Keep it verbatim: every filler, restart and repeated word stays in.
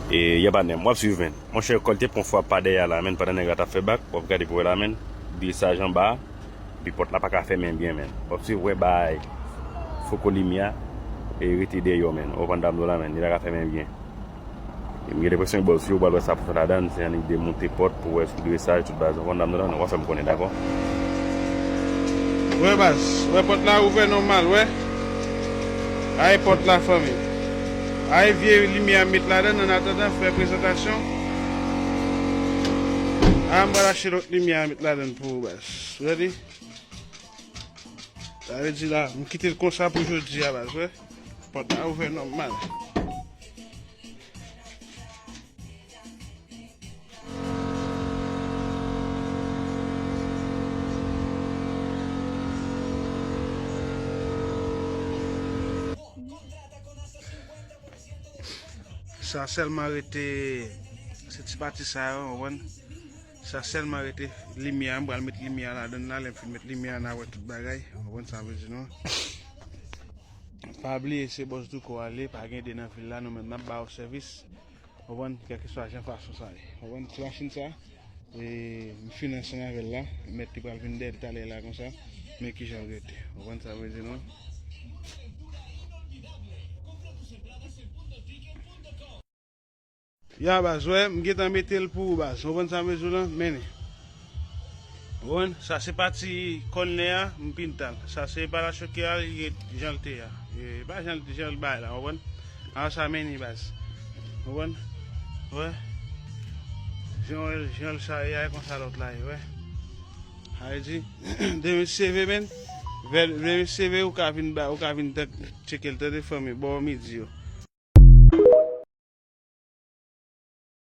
E, ya pa nèm, w ap swiv, menn. Monchè, kòlte pon fwa pa dèyè la, menn, pandan nèg la t ap fè bak, w ap gade pou wè la, menn. Dresaj anba a, epi pòt la pa ka fèmen byen, menn. W ap swiv, wè, bay foko limyè, e rete dèyè w, menn. W konprann sa m di w la, menn, li pa ka fèmen byen. E m gen lenpresyon, bòs, si w pral wè sa pou fè ladan, se annik demonte pòt pou wè sou dresaj, tout baz, w konprann sa m di w la, non, w ap fè m konnen, dakò? Wè, baz, wè pòt la ouvè nòmal, wè. Ay, pòt la fèmen. Ay, vye limyè a met ladan, an atandan, fè prezantasyon. A, m pral achte lòt limyè a met ladan pou ou, baz. Ready? Sa vle di la, m kite l konsa pou jodi a, baz, wè. Pòt la ouvè nòmal. Sa sèlman rete, se ti pati sa yo, w konprann? Sa sèlman rete limyè a, m pral met limyè a ladan la, lè m fin met limyè a, n a wè tout bagay, w konprann sa m vle di non? Pa bliye, se bòs Douko a l ye, pa gen de nan vil la, nou menm n ap ba w sèvis. W konprann? Kèlkeswa jan fason sa ye. W konprann? Ti machin sa, e, m fin ansanm avè l la, mèt li pral vin dèyè l talè la konsa, men kijan l rete. W konprann sa m vle di non? Ya, baz, wè, m gentan mete l pou ou, baz. W konprann sa m vle di w lan? Men li. W konprann? Sa se pati kòn nè a, m pinta l. Sa se pa la choke a, li ret jan l te a. E, pa jan l, jan l bay la, w konprann? A sa men li, baz. W konprann? Wè. Jan l, jan l sa ye a, e konsa lòt la ye, wè. Sa vle di, demen seve, menn. Vè, demen seve, ou ka vin ba, ou ka vin tcheke l, tande fanmi, bò midi yo.